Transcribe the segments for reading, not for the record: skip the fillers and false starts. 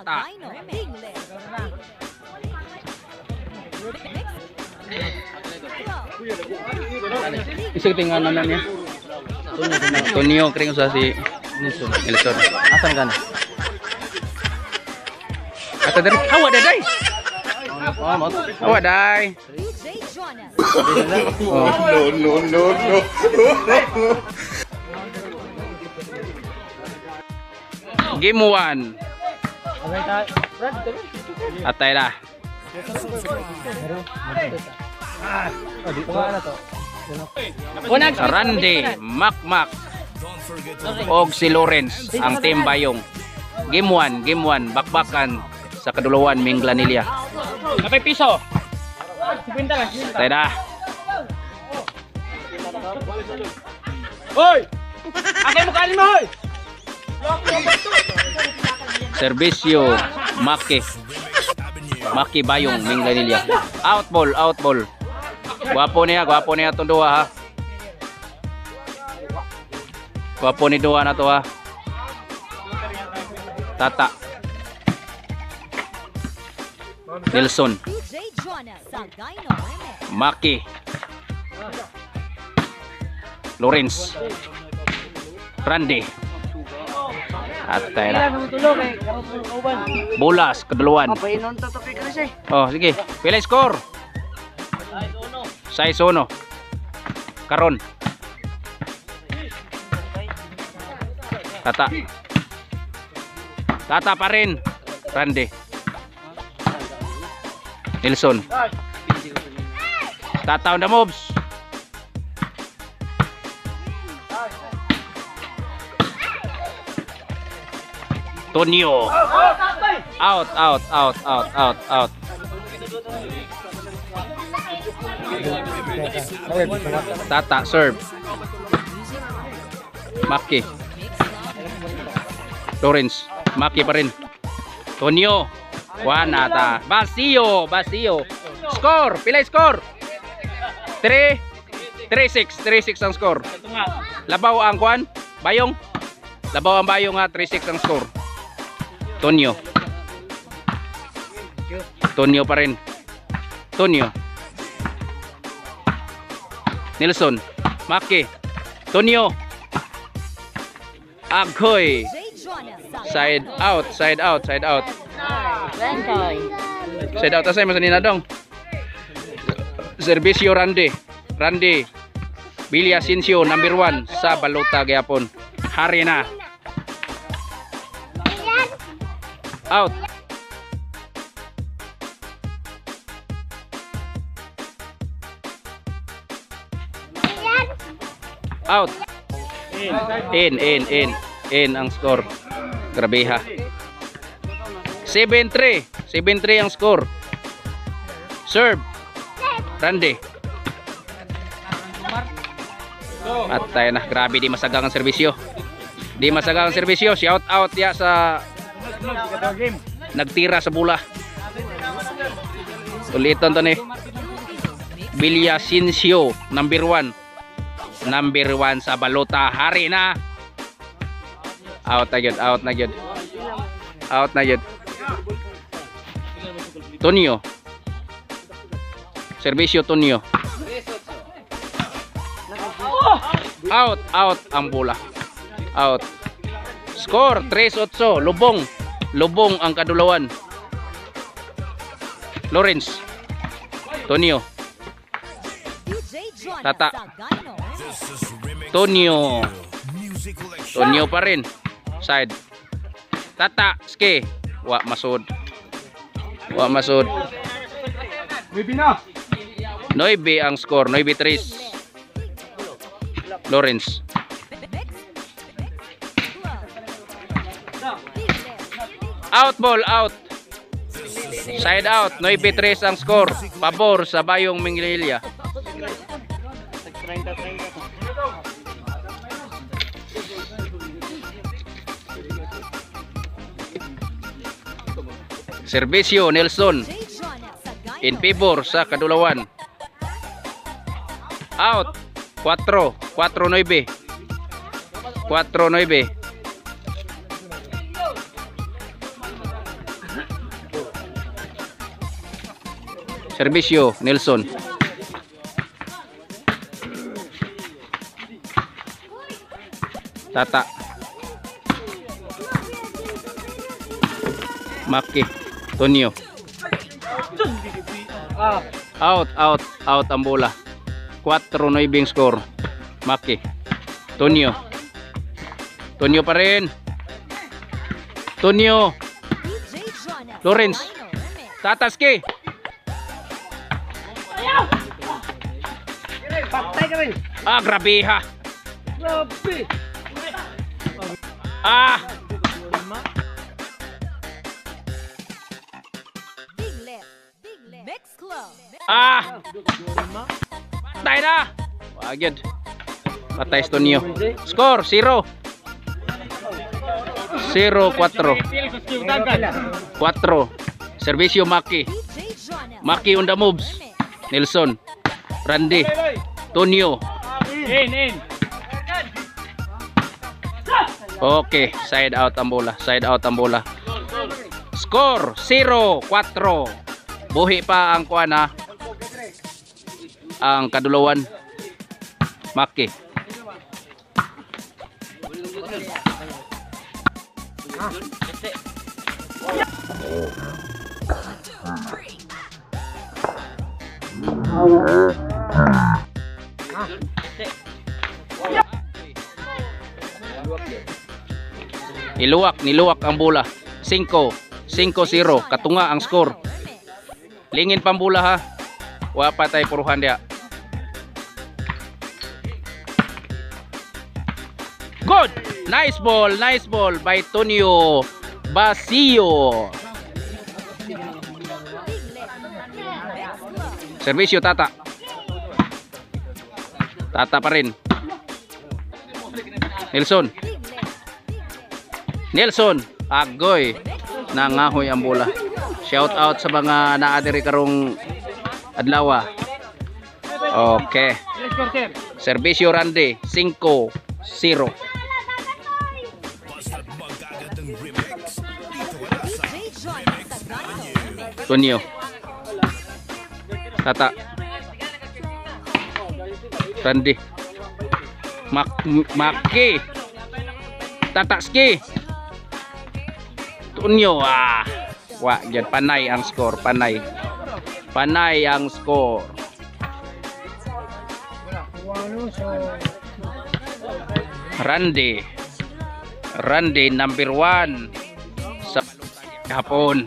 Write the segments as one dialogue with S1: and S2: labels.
S1: Tata.
S2: Sagayno Dingle. Mix.
S1: Isa tingnan na niya. Tonyo kring sa si Nelson. Nelson.
S3: Asan ka na?
S1: Ata diri. Hawa daday.
S3: Oh, mo.
S1: Hawa day.
S2: DJ Jonas.
S1: Oh.
S4: No, no, no, no.
S1: Game 1. Atay na. Randy, Makmak, og si Lawrence ang team Bayong. Game 1, game 1, bakbakan sa kadulawan Minglanilla.
S5: Kapay piso. 50 lang.
S1: Atay na.
S5: Hoy! Akay mo kanin mo, hoy!
S1: Servisyo, Maki. Maki Bayong, Minglanilla. Out ball, out ball. Gwapo niya itong duha ha. Gwapo ni duha na to ha. Tata. Nelson,
S2: DJ Jonas. Sagayno Remix.
S1: Maki. Lawrence. Randy. Atay na. Bolas, kaduluan. Oh, sige. Pila score? 6-1. Karon. Tata. Tata pa rin. Randy. Nelson. Tata on the moves. Tonyo. Out, out, out, out, out, out. Tata, serve. Maki. Lawrence. Maki pa rin. Tonyo. Wanata. Basio. Basio. Score. Pila score? 3 3-6. 3-6 ang score. Labaw ang kwan. Bayong. Labaw ang bayong ha. 3-6 ang score. Tonyo. Tonyo pa rin. Tonyo. Nelson. Maki. Tonyo. Aghoy.
S2: DJ Jonas.
S1: Side out, side out, side out. Side out asay masanina dong. Servisyo Randy. Randy. Villasencio number 1 sa balota gyapon. Hari na. Out. Out. In, in, in. In ang score. Grabe ha. 7-3. 7-3 ang score. Serve. Randy. At tayo na. Grabe, di masagang ang serbisyo. Di masagang ang serbisyo. Shout out ya sa nagtira sa bula. Uliton to ni Villasencio, number 1. Number 1 sa balota. Hari na. Out na gyud, out na gyud. Out na gyud. Tonyo. Servisyo Tonyo. Out, out ang bola. Out. Score 3-8. Lubong. Lubong ang kadulawan. Lawrence. Tonyo.
S2: DJ Jonas.
S1: Tata.
S2: Sagayno Remix.
S1: Tonyo. Tonyo pa rin. Side. Tata, ski. Wa masud. Wa masud. 9 ang score, 9-3. Lawrence.
S2: Mix. Club. Dingle.
S1: Out ball, out. Side out, 9-3 ang score. Pabor sa Bayong Minglanilla. Servisyo Nelson
S2: DJ Jonas. Sagayno
S1: in favor sa kadulawan. Out. 4, 4-9. 4-9. Serbisyo, Nelson. Tata. Maki. Tonyo. Out, out, out ang bola. 4-9 score. Maki. Tonyo. Tonyo pa rin. Tonyo.
S2: DJ Jonas.
S1: Lawrence.
S2: Final Remix.
S1: Tataski.
S5: Patay ka rin.
S1: Ah, grabe ha.
S5: Grabe.
S1: Ah,
S2: Big Lip. Big Lip. Mix Club.
S1: Ah. Patay na. Wagid. Patay si Tonyo. Score 0. 0-4. 4. Servisyo Maki.
S2: DJ Jonas.
S1: Maki on the moves.
S2: Remix.
S1: Nelson. Randy. Tonyo.
S5: In, in.
S1: Okay, side out ang bola. Side out ang bola. Score 0-4. Buhi pa ang kuan ha. Ang kadulawan. Maki. Niluwak, niluwak ang bola. 5, 5-0. Katunga ang score.
S2: Remix.
S1: Lingin pambula ha. Wa pa tay puruhan dia. Good! Nice ball by Tonio Basio.
S2: Big Lip. Mix Club.
S1: Servisyo Tata. Tata pa rin. Nelson.
S2: Big Lip. Big Lip.
S1: Nelson. Agoy.
S2: Mix Club.
S1: Nangahoy ang bola. Shout out sa mga naa diri karong adlaw. Okay. Servisyo Randy 5-0.
S2: DJ Jonas Sagano Remix.
S1: Tonyo. Tata. Randy. Maki. Tataski. Tonyo. Ah. Wa, yan. Panay ang score. Panay. Panay ang score. Randy. Randy number 1 sa Hapon.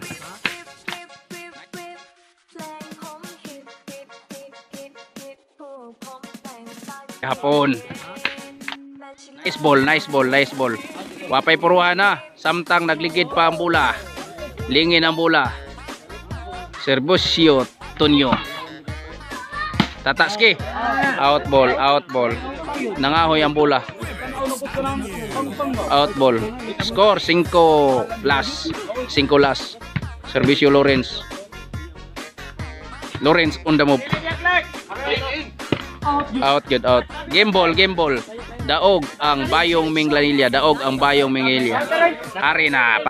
S1: Hapon. Nice ball, nice ball, nice ball. Wapay puruhan na. Samtang nagligid pa ang bola. Lingin ang bola. Servisyo Tonyo. Tataski. Out ball, out ball. Nangahoy ang bola. Out ball. Score 5 plus. 5 last. Servisyo Lawrence. Lawrence on the move. Out, good out. Game ball, game ball. Daog ang Bayong Minglanilla. Daog ang Bayong Minglanilla. Ari na.